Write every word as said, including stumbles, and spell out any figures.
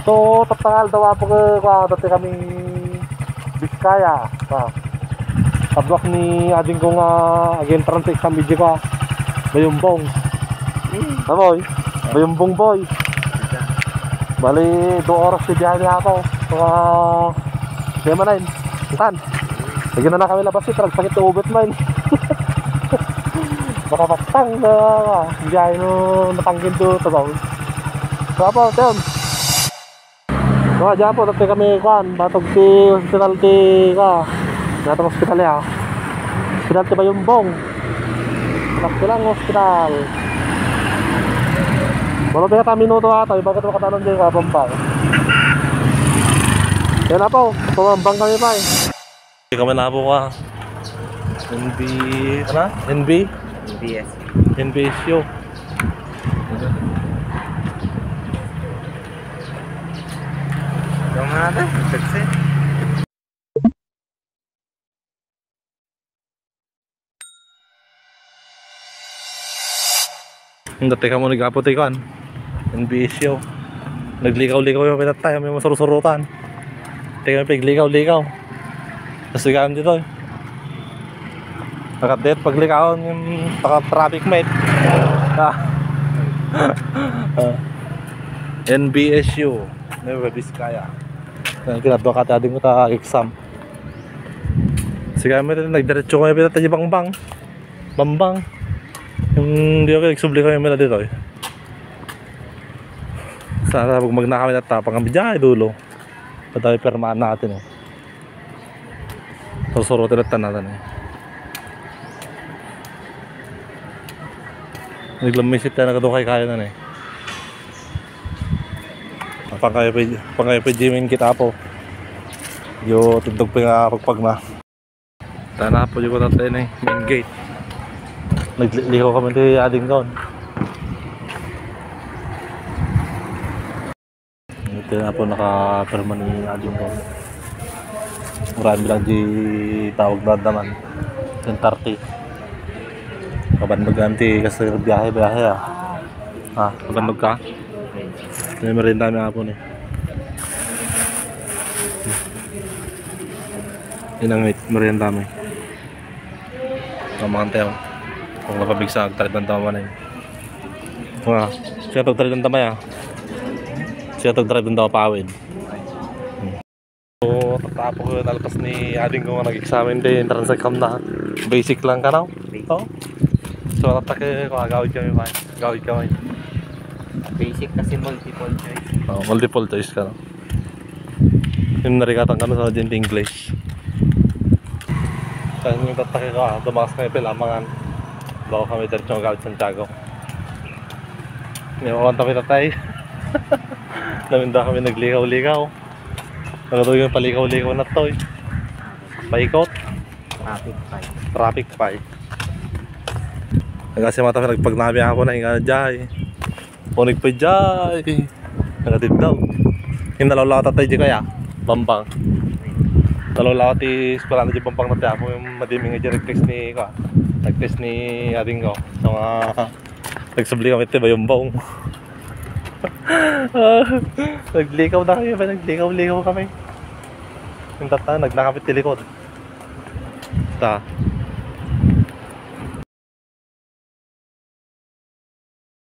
So, tatta nga aldaw, Apo, ko, ko, dati kami Biskaya. Ah. Kaduak ni ading ko nga ag-entrance exam, medyo ko, ah, Bayumbong. Amoy, Bayumbong, boy. Bali, dua oras ti biyahe ni Apo. Mga, kaya man, ay, tan. Lagi na na kami labas, eh, talagsakit ti ubet man. Makapattang na biyahe no, Natanggil to, Tugao. So, Apo, Tem. Mga diyan po, tatay kami, kuan, batog ti hospital ti, ka, natang hospital ya. Hospital ti Bayumbong. Sakto lang hospital. Walo pa yata minuto ata, ibagat makatanon din, ka, Pampang. Yan na po, pumambang kami pa, eh. Kami na po ka. N B, ano? N B? N B S. N B S U. Yung mga ata, sexy. Ang dati ka mo ni Apo ti kuan, N B S U. Naglikaw-likaw yung pinatay, may masursurutan. Tingnan, paglikaw-likaw. Tapos ikaw dito, eh. Nakadet, paglikawon yung taka-traffic mate. Ah. Ah. N B S U, Nueva Vizcaya. Yan, kinadwa ka, ading ko ta exam. Sige, may nagdiretso kami, pinatay yung Bangbang. Bambang. Yung di ako nagsubli kami mula dito, eh. Sana pag magna kami, tatapang kami diyan, dulo. Patayo, pirmahan natin, eh. Susurutin natin, eh. Naglamisit tayo, nagkadukay kayo na, eh. Apang kayo pa, apang kayo pa, Jimmy, kita po. Yo, tindog pa nga pagpag na. Tana po yung tatay na, eh, main gate. Naglikaw kami ti ading ko. Ito na po, nakapirma ni ading ko. Marami lang di tawag na naman. Ten thirty. Kabannog lang ti kasi biyahe, biyahe, ah. Ah, kabannog ka? May merienda mi, Apo, ni. Inang mit, merienda mi. Ang mga tayo. Kung napabigsa, agtarid ng tama na yun. Ah, siya to, tarid ng tama, ya. Siya to, tarid ng tama, pawid. Hmm. So, tatapo ko, nalpas ni ading ko nga nag-examine ti entrance exam na. Basic lang ka, no? Basic. Oh. So, tatak ko, agawid kami, man. Agawid kami. Basic kasi multiple choice. Oh, multiple choice ka, no? Yung narikatan ka na sa din English. Kaya yung tatak ko, ah, tumakas kami pila, mangan. Bago kami diretso agawid Santiago. Niwawan kami, tatay. Naminda kami naglikaw-likaw. Nagatuloy kami palikaw-likaw na to, eh. Paikot. Traffic pa, eh. Traffic pa, eh. Hanggang si mata nagpagnami ako na, inga, jay. Unig pa, jay. Nagatid daw. Yung nalawlaw tatay di kaya? Bambang. Nalawlaw ti eskwela na di Bambang na ti Apo yung madiming nga di nag-text ni, ka. Nag-text ni ading ko. So, nga, nagsubli kami ti Bayumbong. Naglikaw na kami, ba? Naglikaw-likaw kami. Yung tata, nagnakapit ti likod. Ta.